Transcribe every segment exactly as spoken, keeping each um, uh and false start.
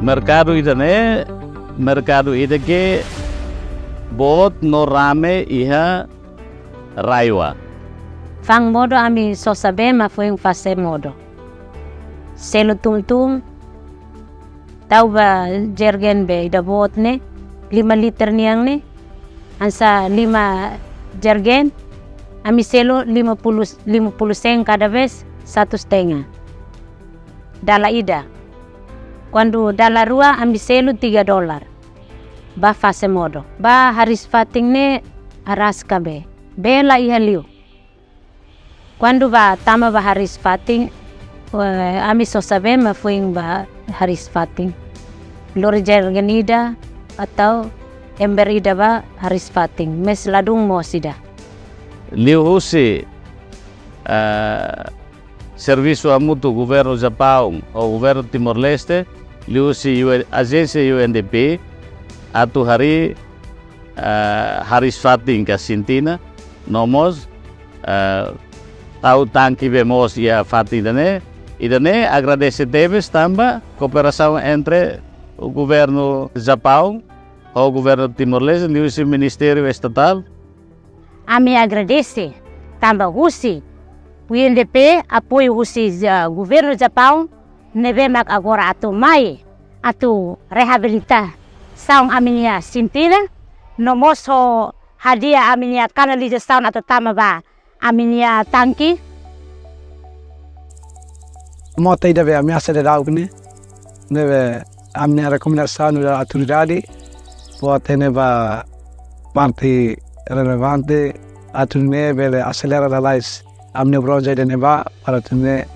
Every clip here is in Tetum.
Merkadu ida-ne'e, merkadu ida ke boot no rame iha RAEOA. Fa'an modo ami sosa bee mak foin fase modo. Selu tumtum, tau ba jergen bee ida boot ne'e, lima liter nian ne'e, hanesan lima jergen, ami selu lima puluh, lima puluh sen kada vez, satu setengah. Dala ida. Kuandu dala rua ami selu tiga dolar. Ba fase modo. Ba hariis-fatin ne'e araska bee. Bee la iha liu. Kuandu ba tama ba hariis-fatin, eh, ami sosa bee mak foin ba hariis-fatin. Lori jergen ida atau ember ida ba hariis-fatin. Mais ladún moos ida. Liuhusi, eh, servisu hamutuk governu Japaun ho governu Timor-Leste, liuhusi U N, ajénsia U N D P, atu harii, eh, hariis-fatin ka sintina, no mós, eh, tau tanke bee moos iha fatin ida-ne'e. Ida-ne'e agradese tebes tanba kooperasaun entre governu Japaun ho governu Timor-Leste, liuhusi Ministériu Estatál. Ami agradese tanba husi U N D P, apoiu husi, eh, governu Japaun, ne'ebé mak agora atu mai atu reabilitasaun ami-nia sintina, no mós hadi'a ami-nia kanalizasaun atu tama ba ami-nia tanke. Mota ida be ami aselera ne'e, ne'ebé ami-nia rekomendasaun ba autoridade, buat ne'e ba parte relevante, atu nune'e bele aselera lalais ami-nia bronja ida-ne'e ba, para atu nune'e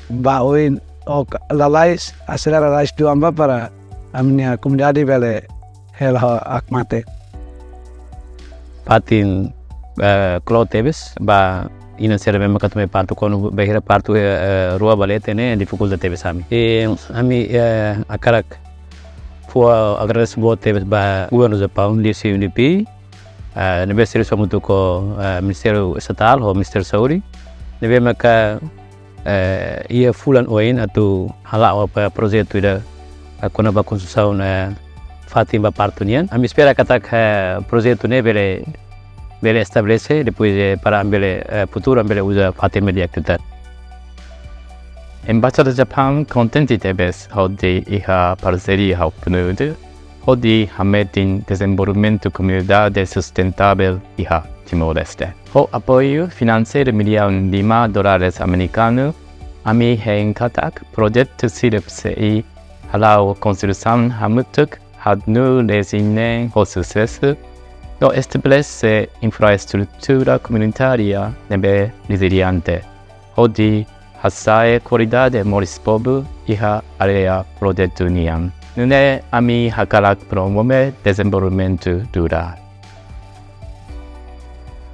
ba oin, o lalais, aselera lalais tuan ba para ami-nia komunidade bele hela ho hakmatek. Fatin, eh, kloot tebes ba inan sira ne'ebé mak atu mai partu, kuandu bainhira partu, eh, eh, rua ba leten ne'e difikulta tebes ami. I ami, eh, hakarak fó agradese boot tebes ba governu Japaun, liuhusi U N D P, eh, ne'ebé servisu hamutuk ho, eh, Ministériu Estatál ho Ministériu Saúde, ne'ebé maka, eh, iha fulan oin atu hala'o ba projetu ida, eh, kona-ba konstrusaun, eh, fatin ba partu nian. Ami espera katak, eh, projetu ne'e bele, bele estabelese, depois, eh, para ami bele, eh, futuru ami bele uza fatin ne'e di'ak liután. Embaixada Japaun kontente tebes hodi iha parseria ho PNUD, hodi hametin dezenvolvimentu komunidade sustentavel iha Timor-Leste. Ho apoiu finanseiru millaun lima dólares amerikanu, ami hein katak projetu sira sei hala'o konstrusaun hamutuk haat-nulu-resin-neen ho susesu, no estabelese infraestrutura komunitária ne'ebé reziliente, hodi hasa'e kualidade moris povu iha área projetu nian. Nune'e ami hakarak promove dezenvolvimentu rurál.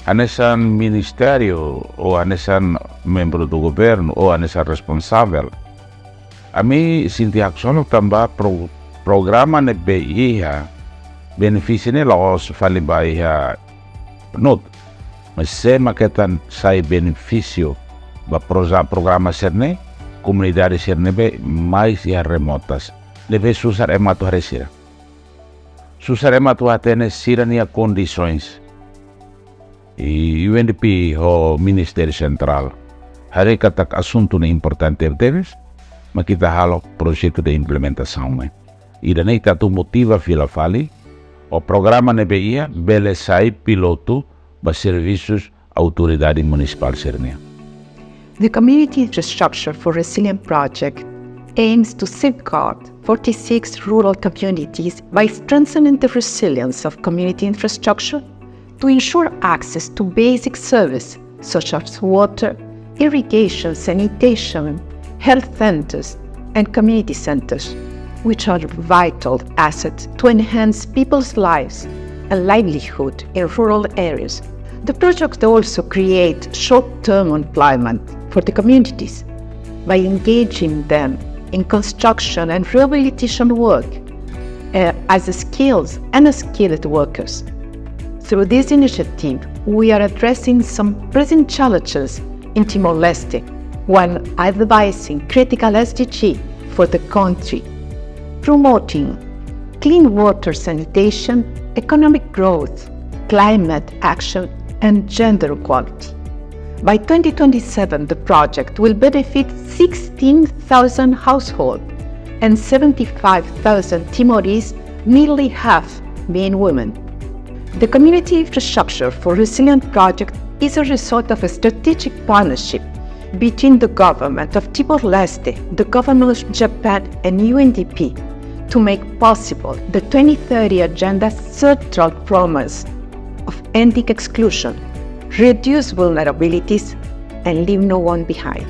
Hanesan ministériu, ou hanesan membru do governu, ou hanesan responsavel, ami sente haksolok tanba pro-, programa ne'ebé iha, benefísiu ne'e la'ós fali ba iha PNUD. Mas sé mak hetan sai benefísiu ba proja-, programa sira-ne'e, komunidade sira ne'ebé mais iha remotas, ne'ebé susar ema atu haree sira. Susar ema atu hatene sira-nia kondisoens. I U N D P ho Ministériu Sentrál haree katak asuntu ne'e importante tebes, mak ita halo projetu de implementasaun ne'e. Ida-ne'e ita atu motiva fila fali, ho programa ne'ebé iha bele sai pilotu ba servisus autoridade munisipál sira-nian. The Community Infrastructure for Resilience project aims to safeguard forty-six rural communities by strengthening the resilience of community infrastructure to ensure access to basic service such as water, irrigation, sanitation, health centers, and community centers, which are vital assets to enhance people's lives and livelihood in rural areas. The project also creates short-term employment for the communities by engaging them in construction and rehabilitation work, uh, as skills and skilled workers. Through this initiative, we are addressing some pressing challenges in Timor-Leste while advancing critical S D G for the country. promoting clean water sanitation, economic growth, climate action, and gender equality. By twenty twenty-seven, the project will benefit sixteen thousand households and seventy-five thousand Timorese, nearly half being women. The Community Infrastructure for Resilience project is a result of a strategic partnership between the government of Timor-Leste, the government of Japan, and U N D P to make possible the twenty thirty Agenda's central promise of ending exclusion, reduce vulnerabilities, and leave no one behind.